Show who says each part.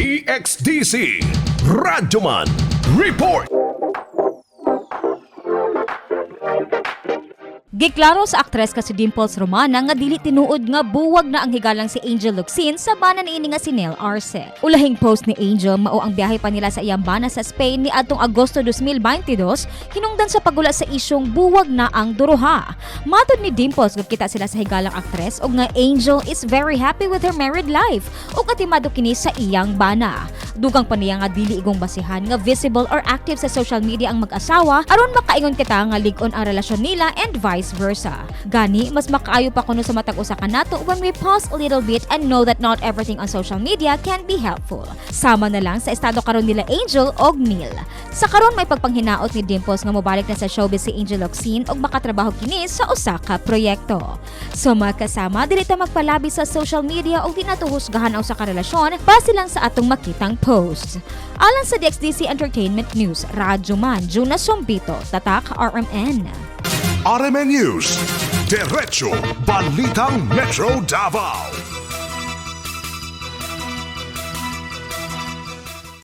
Speaker 1: DXDC Radyoman Report.
Speaker 2: Giklaro sa aktres ka si Dimples Romana nga dili tinuod nga buwag na ang higalang si Angel Locsin sa bana niini nga si Neil Arce. Ulahing post ni Angel mao ang biyahe pa nila sa iyang bana sa Spain ni adtong Agosto 2022 hinungdan sa pagula sa isyong buwag na ang duruha. Matod ni Dimples, kita sila sa higalang aktres og nga Angel is very happy with her married life ug atimado kini sa iyang bana. Dugang pa niya nga dili igong basihan nga visible or active sa social media ang mag-asawa aron makaingon kita nga lig-on ang relasyon nila and vice versa. Gani, mas makaayo pa kuno sa matag usa ka nato when we pause a little bit and know that not everything on social media can be helpful. Sama na lang sa estado karon nila Angel og Neil. Sa karon, may pagpanghinaot ni Dimples nga mobalik na sa showbiz si Angel Locsin og makatrabaho kini sa usa ka proyekto. So mga kasama, dili ta magpalabi sa social media og di nato husgahan ang usa ka relasyon base lang sa atong makitang post. Alang sa DXDC Entertainment News, Radyo Man, Juna Sombito, Tatak RMN.
Speaker 1: RMN News. Diretso Balitang Metro Davao.